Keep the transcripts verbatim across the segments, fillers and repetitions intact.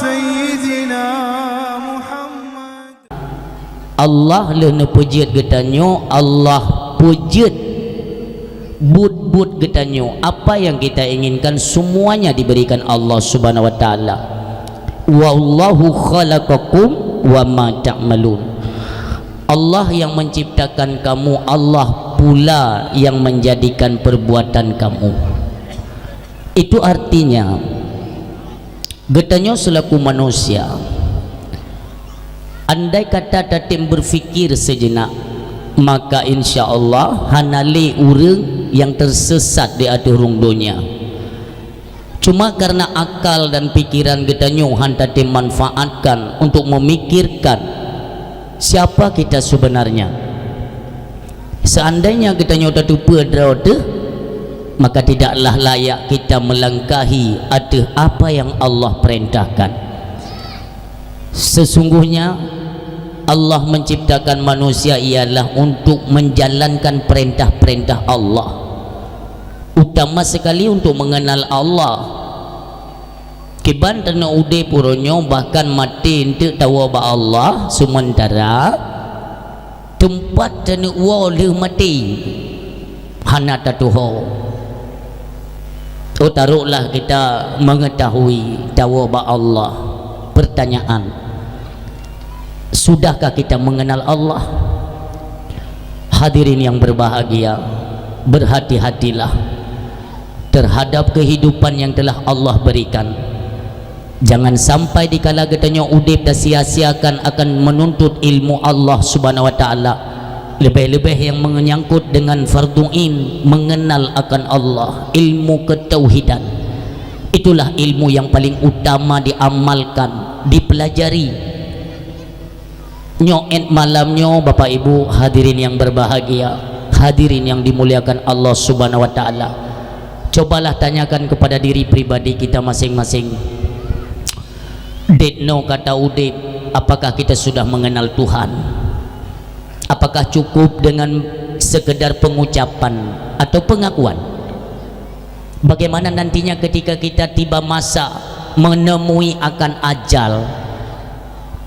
سيدنا محمد. Allah lheueh neupeujeuet geutanyoe, Allah peujeuet buet-buet geutanyoe. Apa yang kita inginkan, semuanya diberikan Allah Subhanahu wa Taala. "Wallahu khalaqakum wa ma ta'malun." Allah yang menciptakan kamu, Allah pula yang menjadikan perbuatan kamu. Itu artinya, geutanyoe seulaku manusia, andai kata tatem berfikir sejenak, maka insya Allah hana lé ureuëng yang tersesat di ateueh rhueng donya. Cuma karena akal dan pikiran geutanyoe han tatem manfaatkan untuk memikirkan siapa kita sebenarnya. Seandainya geutanyoe tateupeue droe teuh, maka tidaklah layak kita melangkahi ateueh apa yang Allah perintahkan. Sesungguhnya Allah menciptakan manusia ialah untuk menjalankan perintah-perintah Allah, utama sekali untuk mengenal Allah. Kiban taneuk udeb uroe nyoe, bahkan maté eunteuk tawoe bak Allah, seumeuntara teumpat taneuk woe lheueh maté hana tatuho. Oh, taroklah kita mengetahui tawoe bak Allah. Pertanyaan, sudahkah kita mengenal Allah? Hadirin yang berbahagia, berhati-hatilah terhadap kehidupan yang telah Allah berikan. Jangan sampai dikala geutanyoe udeb tasia-siakan akan menuntut ilmu Allah Subhanahu wa Taala, lebih-lebih yang menyangkut dengan fardu ain, mengenal akan Allah, ilmu ketauhidan. Itulah ilmu yang paling utama diamalkan, dipelajari. Nyoe ék malam nyoe, Bapak Ibu, hadirin yang berbahagia, hadirin yang dimuliakan Allah Subhanahu wa Taala, cobalah tanyakan kepada diri pribadi kita masing-masing. Dek noe ka ta udeb, apakah kita sudah mengenal Tuhan? Apakah cukup dengan sekedar pengucapan atau pengakuan? Bagaimana nantinya ketika kita tiba masa menemui akan ajal?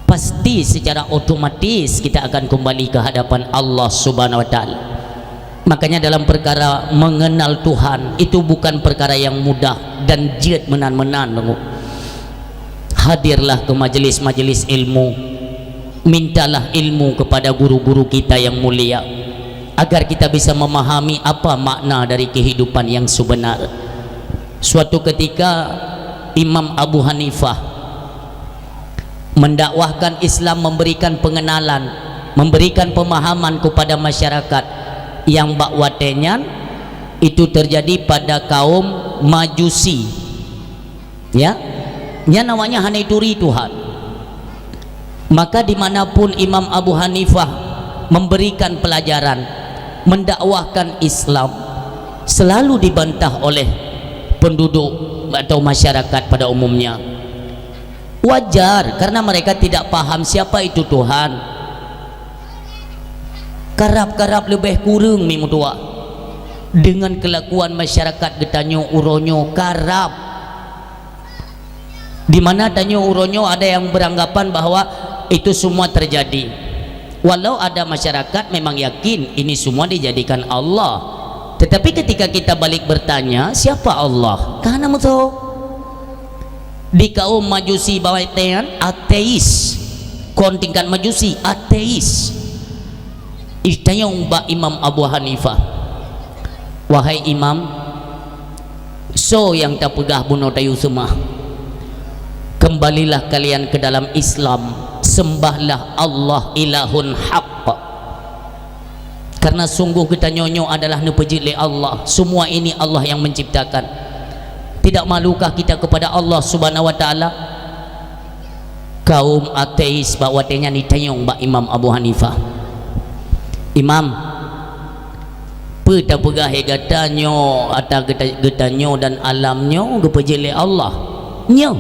Pasti secara otomatis kita akan kembali ke hadapan Allah Subhanahu wa Taala. Makanya dalam perkara mengenal Tuhan, itu bukan perkara yang mudah dan jeuet meunan-meunan, teungku. Hadirlah ke majelis-majelis ilmu. Mintalah ilmu kepada guru-guru kita yang mulia, agar kita bisa memahami apa makna dari kehidupan yang sebenar. Suatu ketika, Imam Abu Hanifah mendakwahkan Islam, memberikan pengenalan, memberikan pemahaman kepada masyarakat yang bak watée nyan itu terjadi pada kaum Majusi. Ya, nyan awaknyan hana turi Tuhan. Maka dimanapun Imam Abu Hanifah memberikan pelajaran, mendakwahkan Islam, selalu dibantah oleh penduduk atau masyarakat pada umumnya. Wajar, karena mereka tidak paham siapa itu Tuhan. Karab-karab leubeh kureueng mi meutuah. Dengan kelakuan masyarakat geutanyoe uroe nyoe karab. Di mana tanyoe uroe nyoe ada yang beranggapan bahwa itu semua terjadi. Walau ada masyarakat memang yakin ini semua dijadikan Allah. Tetapi ketika kita balik bertanya, siapa Allah? Ka hana meuso. Di kaum Majusi bak watée nyan ateis. Kon tingkat Majusi, ateis. Itanyong bak Imam Abu Hanifah, "Wahai Imam, soe nyang tapeugah bunoe tayue seumah? Kembalilah kalian ke dalam Islam, sembahlah Allah ilahun haq. Karena sungguh geutanyoe nyoe adalah neupeujeuet lé Allah. Semua ini Allah yang menciptakan. Tidak malukah kita kepada Allah Subhanahu wa Taala?" Kaum ateis bak watée nyan jitanyong bak Imam Abu Hanifah, "Imam, peue tapeugah lé gata nyoe ata geuta-, geutanyoe dan alam nyoe geupeujeuet lé Allah? Nyoe,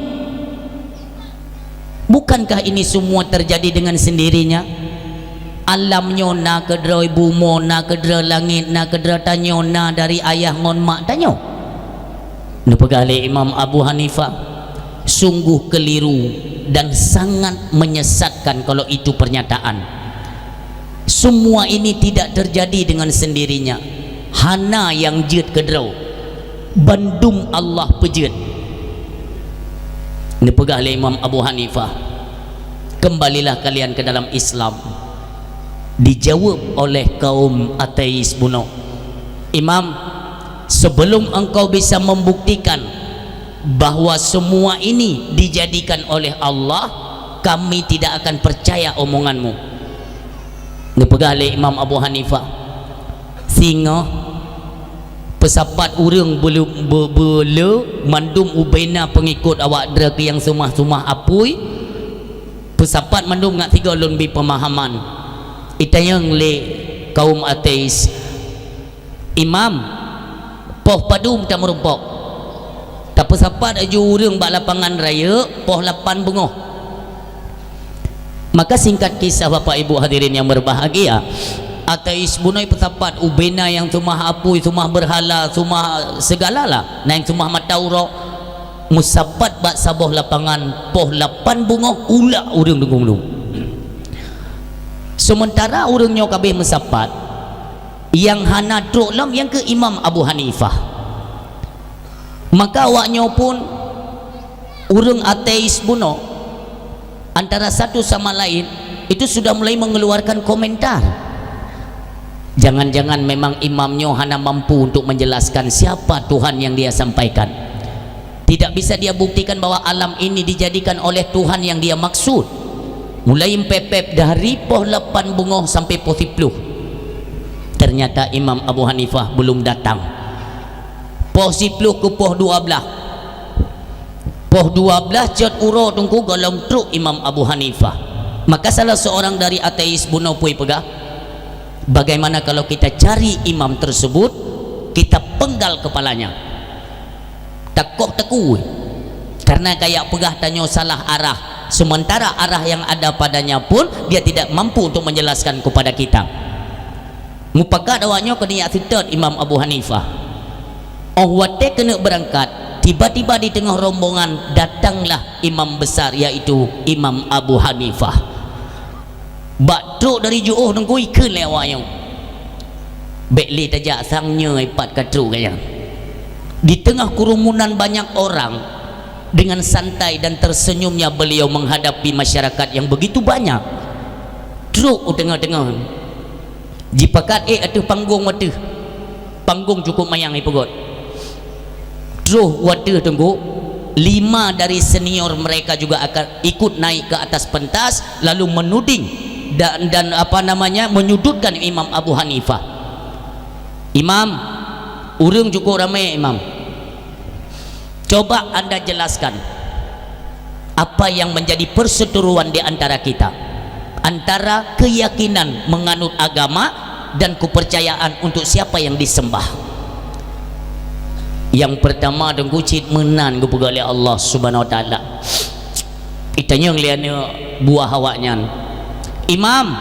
bukankah ini semua terjadi dengan sendirinya? Alam nyoe na keudroe bumoe, na keudroe langét, na keudroe tanyoe, na dari ayah ngon mak tanyoe." Neupeugah lé Imam Abu Hanifah, Sungguh keliru dan sangat menyesatkan kalau itu pernyataan. Semua ini tidak terjadi dengan sendirinya. Hana nyang jeuet keudroe. Bandum Allah peujeuet. Neupeugah lé Imam Abu Hanifah, "Kembalilah kalian ke dalam Islam." Dijawab oleh kaum ateis bunoe, "Imam, sebelum engkau bisa membuktikan bahwa semua ini dijadikan oleh Allah, kami tidak akan percaya omonganmu." Neupeugah lé Imam Abu Hanifah, "Singoh peusapat ureuëng beule-, be-, beule mandum ubena peungikot awak droe nyang seumah-seumah apui, peusapat mandum ngat sigoe lôn bi peumahaman." Itanyong lé kaum ateis, "Imam, poh padum tameurumpok?" Tapeusapat laju ureuëng bak lapangan rayeuk, "Poh lapan beungoh." Maka singkat kisah, Bapak Ibu hadirin yang berbahagia, ateis bunoe peusapat ubena nyang seumah apui, seumah beurhala, seumah segala lah, na nyang seumah mata uroe, meusapat bak saboh lapangan poh lapan beungoh ulak ureuëng deungon lom. Seumeuntara ureuëng nyoe ka abéh meusapat, nyang hana trok lom nyang keuh Imam Abu Hanifah. Maka awaknyoe pun, ureuëng ateis bunoe, antara satu sama lain itu sudah mulai mengeluarkan komentar. Jangan-jangan memang imam nyoe hana mampu untuk menjelaskan siapa Tuhan yang dia sampaikan. Tidak bisa dia buktikan bahwa alam ini dijadikan oleh Tuhan yang dia maksud. Mulai meupép-pép dari poh lapan beungoh sampai poh siploh. Ternyata Imam Abu Hanifah belum datang. Poh siploh keu poh dua blaih. Poh dua blaih cot uroe teungku gohlom trok Imam Abu Hanifah. Maka salah seorang dari ateis bunoe peugah, "Bagaimana kalau kita cari imam tersebut, kita penggal kepalanya?" Takoh teukue. Karena kayak peugah tanyoe salah arah, sementara arah yang ada padanya pun dia tidak mampu untuk menjelaskan kepada kita. Mupakat awaknyoe keuneuk jak seutôt Imam Abu Hanifah. Óh watée keuneuk beurangkat, tiba-tiba di teungoh rombongan datanglah imam besar, yaitu Imam Abu Hanifah. Bak trok dari jiôh teungku, ikheun lé awaknyoe, "Bék lé tajak sang nyoe pat ka trok gata." Di tengah kerumunan banyak orang, dengan santai dan tersenyumnya beliau menghadapi masyarakat yang begitu banyak. Trok u teungoh-teungoh. Jipakat ék ateueh panggong wateuh. Panggong cukup manyang ipeugöt. Troh wateuh teungku, lima dari senior mereka juga akan ikut naik ke atas pentas, lalu menuding dan, dan, apa namanya, menyudutkan Imam Abu Hanifah. "Imam, ureuëng cukup ramai, Imam. Coba anda jelaskan apa yang menjadi perseteruan di antara kita, antara keyakinan menganut agama dan kepercayaan untuk siapa yang disembah." Yang pertama, teungku, cit meunan geupeugah lé Allah Subhanahu Wa Taala. Itanyong lé aneuk buah awaknyan, "Imam,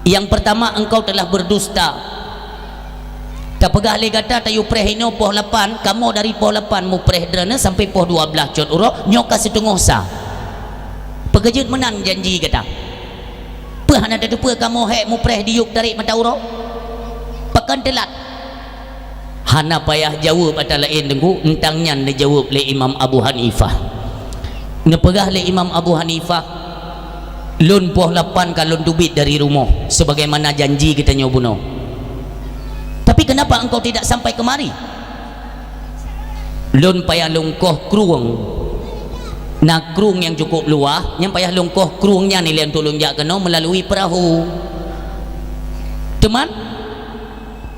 yang pertama engkau telah berdusta. Tapeugah lé gata tayue preh inoe poh lapan, kamoe dari poh lapan mupreh droeneuh sampai poh dua blaih cot uroe, nyoe ka siteungoh sa. Peue keujeuet meunan janji gata? Peue hana tateupeue kamoe hék mupreh diyueb tarek mata uroe? Pakon teulat?" Hana payah jaweueb ata laén teungku, eunteuk nyan neujaweueb lé Imam Abu Hanifah. Neupeugah lé Imam Abu Hanifah, "Lôn poh lapan ka lôn teubiet dari rumoh, sebagaimana janji geutanyoe bunoe. Tapi kenapa engkau tidak sampai kemari?" "Lôn payah lôn koh krueng. Na krueng nyang cukup luwah, nyang payah lôn koh krueng nyan ilée untuk lôn jak keunoe meulalu peurahô. Teuma,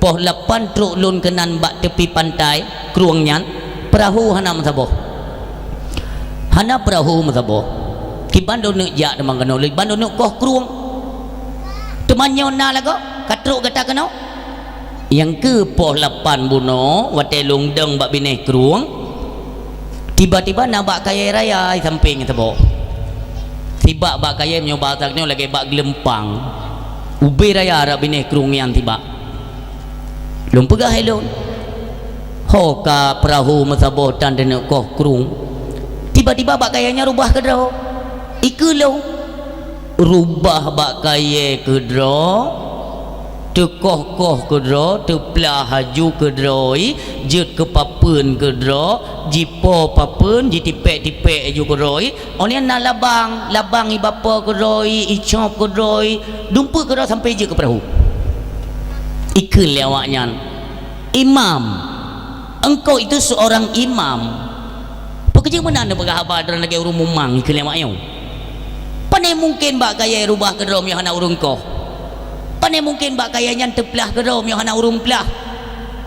poh lapan trok lôn keunan bak teupi pantai krueng nyan, peurahô hana meusaboh. Hana peurahô meusaboh. Kiban lôn neuk jak teuma keunoe, kiban lôn neuk koh krueng. Teuma nyoe na lagoe, ka trok gata keunoe." Nyang keu poh lapan bunoe, watée lôn dong bak binéh krueng, tiba-tiba na bak kayée raya di sampéng saboh. Sibak bak kayée meunyoe basa nyoe lagée bak geulumpang. Ubé raya rot binéh krueng nyan sibak. Lôn peugah lé lôn, "Ho ka peurahô meusaboh tan teuneuk koh krueng. Tiba-tiba bak kayée nyan rubah keudroe. Ikeu lôn. Rubah bak kayée keudroe, teukoh-koh keudroe, teuplah aju keudroe, jeuet keu papeuen keudroe, jipo papeuen, jitipek-tipek aju keudroe. Óh lheueh na labang, labang ibapo keudroe, icop keudroe, dumpue keudroe sampai jeuet keu peurahô. Ikheun lé awaknyan, "Imam, engkau itu seorang imam. Peukeujeue meunan neupeugah haba droe lagée ureuëng mumang?" Ikheun lé awaknyan. "Pane mungken bak kayée rubah keudroe meunyoe hana ureuëng koh? Pane mungken bak kayée nyan teuplah keudroe meunyoe hana ureuëng plah?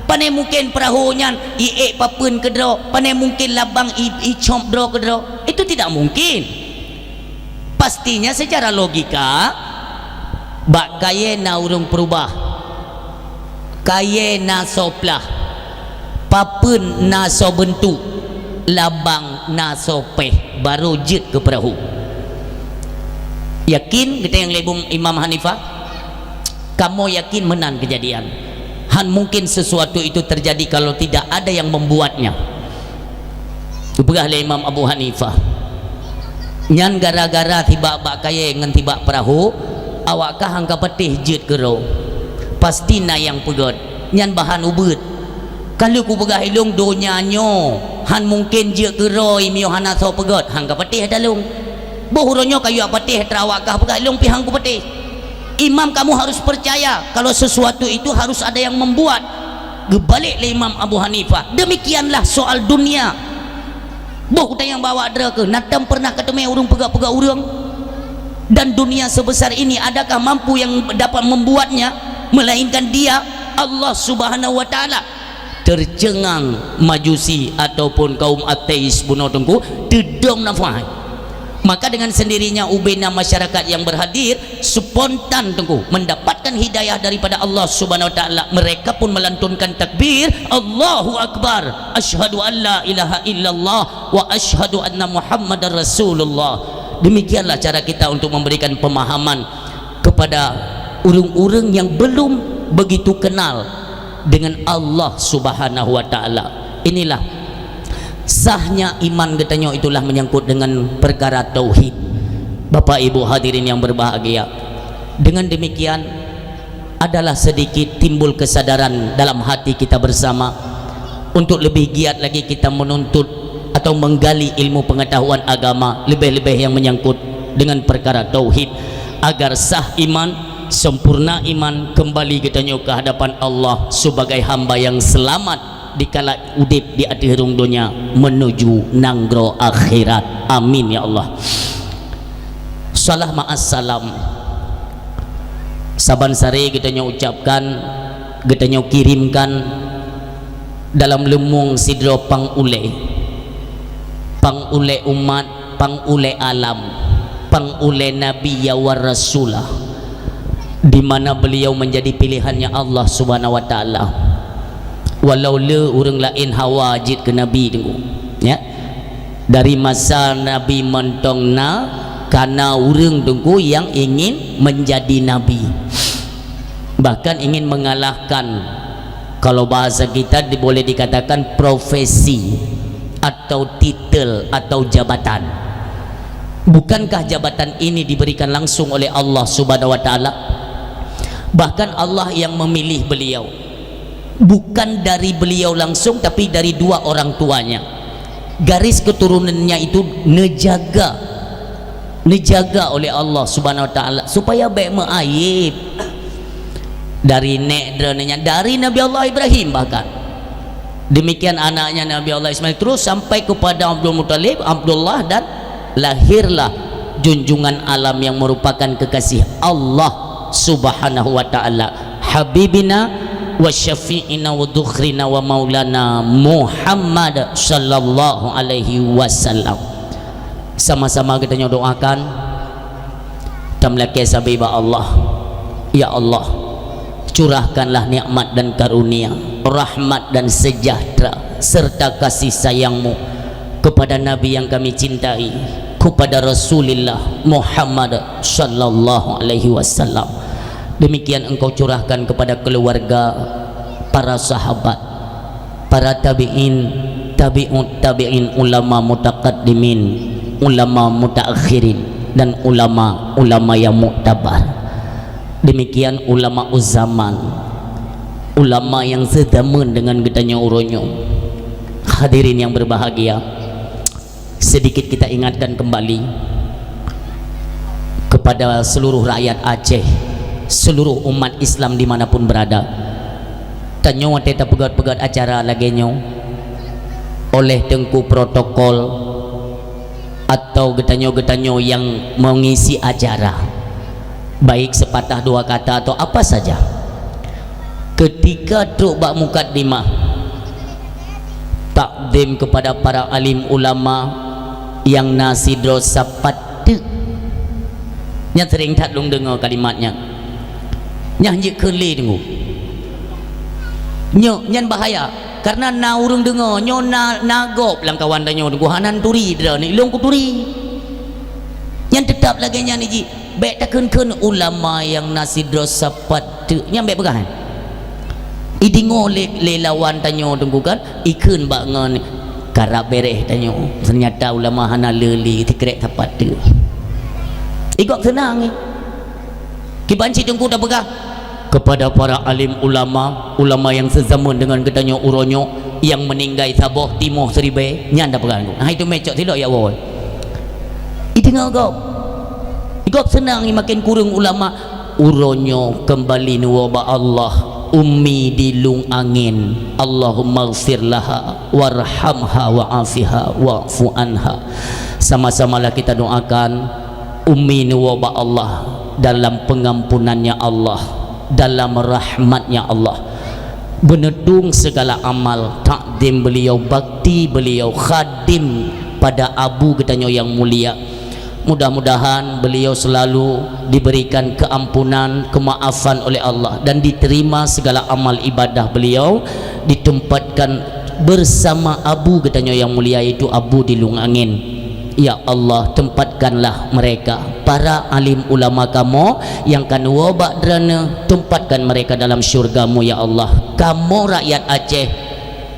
Pane mungken peurahô nyan iék papeuen keudroe? Pane mungken labang i-, icop droe keudroe? Itu tidak mungkin." Pastinya secara logika, bak kayée na ureuëng peurubah, kayée na soe plah, papeuen na soe beuntuk, labang na soe péh, barô jeuet keu peurahô. Yakin geutanyoe lé Imam Hanifah? Kamoe yakin meunan keujadian. Han mungkin sesuatu itu terjadi kalau tidak ada yang membuatnya. Geupeugah lé Imam Abu Hanifah, nyan gara-gara tibak bak kayée ngon tibak peurahô, awak kah han ka patéh jeuet keudroe. Pasti na nyang peugét, nyan bahan ubeuet. Ka lheueh kupeugah ilông, donya nyoe han mungken jeuet keudroe meunyoe hana soe peugét, han ka patéh ata lông. Boh uroe nyoe ka yue patéh atra awak kah peugah ilông pih han kupatéh. Imam, kamu harus percaya kalau sesuatu itu harus ada yang membuat. Geubalek lé Imam Abu Hanifah, demikianlah soal dunia. Boh kutanyoe bak awak droe keuh, na tom pernah kateumé ureuëng peugah-peugah ureuëng? Dan dunia sebesar ini, adakah mampu yang dapat membuatnya melainkan Dia, Allah Subhanahu wa Ta'ala? Tercengang Majusi ataupun kaum ateis bunoe teungku, teudong nafai. Maka dengan sendirinya ubena masyarakat yang berhadir spontan teungku mendapatkan hidayah daripada Allah Subhanahu wa Ta'ala. Mereka pun melantunkan takbir, "Allahu Akbar, asyhadu an la ilaha illallah wa asyhadu anna Muhammadar Rasulullah." Demikianlah cara kita untuk memberikan pemahaman kepada ureuëng-ureuëng yang belum begitu kenal dengan Allah Subhanahu wa Ta'ala. Inilah sahnya iman geutanyoe, itulah menyangkut dengan perkara tauhid. Bapak Ibu hadirin yang berbahagia, dengan demikian adalah sedikit timbul kesadaran dalam hati kita bersama untuk lebih giat lagi kita menuntut atau menggali ilmu pengetahuan agama, lebih-lebih yang menyangkut dengan perkara tauhid, agar sah iman, sempurna iman, kembali geutanyoe ke hadapan Allah sebagai hamba yang selamat dikala udeb di ateueh rhueng donya menuju nanggroe akhirat. Amin ya Allah. Salah ma'as salam. Saban sare geutanyoe ucapkan, geutanyoe kirimkan dalam leumueng sidroe pang ulée. Pang ulée umat, pang ulée alam, pang ulée Nabi ya wa Rasulah, di mana beliau menjadi pilihannya Allah Subhanahu wa Ta'ala. Walau le ureuëng laén hawa jeuet keu Nabi teungku, ya. Dari masa Nabi mantong na, ka na ureuëng teungku yang ingin menjadi nabi. Bahkan ingin mengalahkan, kalau bahasa kita di-, boleh dikatakan profesi atau titel atau jabatan. Bukankah jabatan ini diberikan langsung oleh Allah Subhanahu wa Ta'ala? Bahkan Allah yang memilih beliau. Bukan dari beliau langsung, tapi dari dua orang tuanya. Garis keturunannya itu neujaga, neujaga oleh Allah Subhanahu wa Ta'ala supaya bék meuaib. Dari nék droeneuh nyan, dari Nabi Allah Ibrahim bahkan. Demikian anaknya Nabi Allah Ismail, terus sampai kepada Abdul Muthalib, Abdullah, dan lahirlah junjungan alam yang merupakan kekasih Allah Subhanahu wa Ta'ala, Habibina wa Syafi'ina wa Dhukhrina wa Maulana Muhammad sallallahu alaihi wasallam. Sama-sama geutanyoe doakan, tameulakée sabe bak Allah. Ya Allah, curahkanlah nikmat dan karunia, rahmat dan sejahtera, serta kasih sayang-Mu kepada Nabi yang kami cintai, kepada Rasulullah Muhammad sallallahu alaihi wasallam. Demikian Engkau curahkan kepada keluarga, para sahabat, para tabi'in, tabi'ut tabi'in, ulama mutaqaddimin, ulama mutaakhirin, dan ulama-ulama yang muktabar. Demikian ulama zaman, ulama yang sezaman dengan geutanyoe uroe nyoe. Hadirin yang berbahagia, sedikit kita ingatkan kembali kepada seluruh rakyat Aceh, seluruh umat Islam dimanapun berada. Tanyoe watée tapeugét-peugét acara lagée nyoe oleh teungku protokol atau geutanyoe-geutanyoe yang mengisi acara, baik sepatah dua kata atau apa saja. Ketika trok bak mukadimah, takzim kepada para alim ulama nyang na sidroe sapat teuk. Nyan sering that lôn deungoe kalimat nyan. Nyan jeuet keu lé deungoe. Nyoe, nyan bahaya. Karena na ureuëng deungoe, nyoe na, na gob lam kawan tanyoe deungoe, hana turi droeneuh, ilong kuturi. Nyan teutap lagée nyan iji, bék takheun-kheun ulama nyang na sidroe sapat teuk. Nyan bék peugah, eh? Ideungoe lé, lé lawan tanyoe deungoe kan, ikheun bak ngon karab béréh tanyoe. Ternyata ulama hana le-le, sikrek sapat teuk. Igob seunang, eh. Kiban cit teungku tapeugah, kepada para alim ulama, ulama yang sezaman dengan geutanyoe uroe nyoe, yang meninggai saboh timoh siribée, nyan tapeugah teungku. Nah, itu mecok sidok ya woe. Ideungoe gob. Gob seunang makin kureueng ulama. Uroe nyoe keumbali neuwoe bak Allah, Ummi di Lueng Angén. Allahummaghfir laha warhamha wa'afiha wa'fu anha. Sama-samalah kita doakan Ummi neuwoe bak Allah dalam pengampunan-Nya Allah, dalam rahmat-Nya Allah. Beuneudong segala amal, takdim beliau, bakti beliau, khadim pada abu geutanyoe nyang mulia. Mudah-mudahan beliau selalu diberikan keampunan, kemaafan oleh Allah dan diterima segala amal ibadah beliau, ditempatkan bersama abu geutanyoe nyang mulia, yaitu Abu di Lueng Angén. Ya Allah, tempatkanlah mereka, para alim ulama kamoe nyang ka neuwoe bak Droeneueh, tempatkan mereka dalam syurga-Mu, ya Allah. Kamoe rakyat Aceh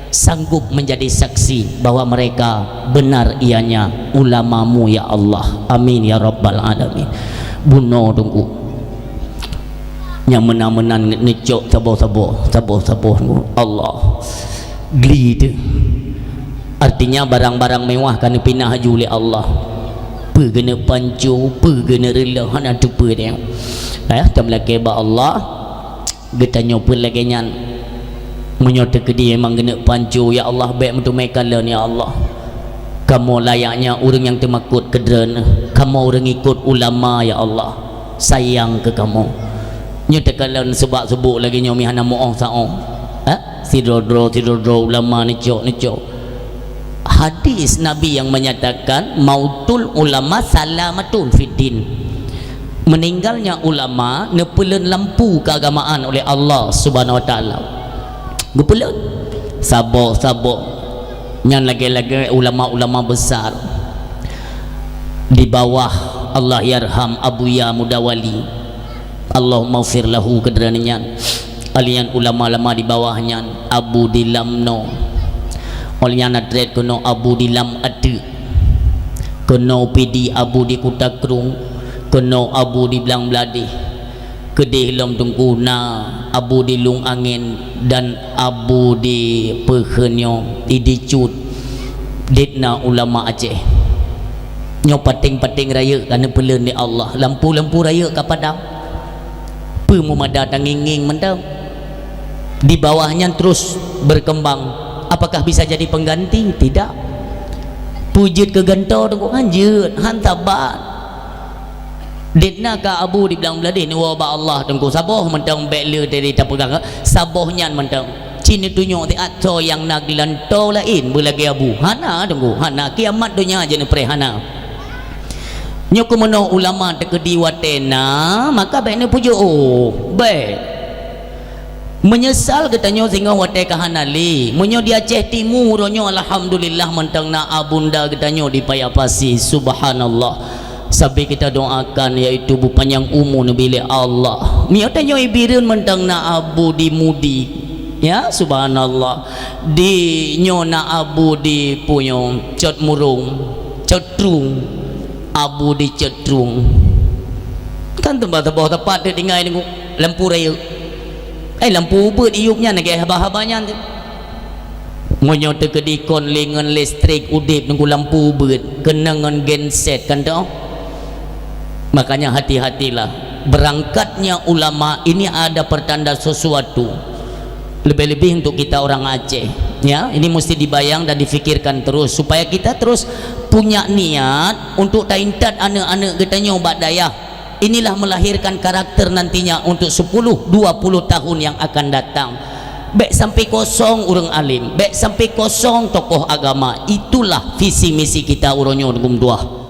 sanggup menjadi saksi bahwa mereka benar ianya ulama-Mu, ya Allah. Amin, ya Rabbal Alamin. Bunoe teungku. Nyang meunan-meunan neucok saboh-saboh, saboh-saboh. Allah. Gli teuh. Artinya, barang-barang mewah ka neupinah laju lé Allah. Peue geuneuk panco, peue geuneuk reuloh, hana teupeue teuh. Eh, tameulakée bak Allah, geutanyoe peuet lagée nyan. Meunyoe teukeudi memang geuneuk panco, ya Allah, bék meuteumé kalon, ya Allah. Kamoe layaknya ureuëng nyang teumakot keu Droeneueh. Kamoe ureuëng ikot ulama, ya Allah. Sayang keu kamoe. Nyoe teukalon seubak-seubok lagée nyoe meuhana meuoh saoh. Ha? Sidroe-droe, sidroe-droe ulama neucok, neucok. Hadis Nabi yang menyatakan, "Mautul ulama salamatun fid din." Meninggalnya ulama neupeuleuen lampu keagamaan oleh Allah Subhanahu wa Taala. Geupeuleuet saboh-saboh. Nyan lagée-lagée ulama-ulama besar di bawah Allahyarham Abuya Mudawali. Allahummaghfir lahu keu droeneueh nyan. Alian ulama-ulama di bawah nyan, Abu di Lamno. Oleh nyan na treb keunoe Abu di Lam Ateuk. Keunoe Pidi Abu di Kuta Krueng. Keunoe Abu di Blang Bladeh. Keudeh lom teungku na Abu di Lueng Angén dan Abu di peue kheun nyoe, Idi Cut. Dit na ulama Aceh. Nyoe paténg-paténg rayeuk ka neupeuleuen lé Allah, lampu-lampu rayeuk ka padam. Peue meumada tangieng-ngieng mantong. Di bawah nyan terus berkembang. Apakah bisa jadi pengganti? Tidak. Peue jeuet keu gantoe teungku? Han jeuet, han saban. Dit na ka Abu di Blang Bladeh neuwoe bak Allah teungku. Saboh mantong bék le tadi tapeugah, saboh nyan mantong. Cit neutunyok siat soe nyang na geulantoe laén beulagée Abu. Hana teungku, hana. Kiamat donya jeuet neupreh, hana. Nyoe keuh meunoe ulama teukeudi watée na, maka bék neupujoe. Bék. Meunyeusal geutanyoe singoh watée ka hana lé. Meunyoe di Aceh Timu uroe nyoe, alhamdulillah, mantong na Abunda geutanyoe di Paya Pasi. Subhanallah. Sabe kita doakan, yaitu beupanyang umu neubi lé Allah. Meunyoe tanyoe i Bireuen mantong na Abu di Mudi. Ya, subhanallah. Di nyoe na Abu di punyo, Cot Murong, Cot Trueng. Abu di Cot Trueng. Kan teuba teuboh tepat teutinggai nunggu lampu raya. Eh, lampu ubeut iyup nyan lagèe haba-haba nyan tu. Meunyoe teukeudi kon lé ngon listrik udép nunggu lampu ubeut, keunong ngon genset kan tu. Makanya hati-hatilah. Berangkatnya ulama ini ada pertanda sesuatu. Lebih-lebih untuk kita orang Aceh. Ya, ini mesti dibayang dan difikirkan terus supaya kita terus punya niat untuk taintat aneuk-aneuk geutanyoe bak dayah. Inilah melahirkan karakter nantinya untuk sepuluh, dua puluh tahun yang akan datang. Bèk sampai kosong ureueng alim, bèk sampai kosong tokoh agama. Itulah visi misi kita uroe nyoe dum dua.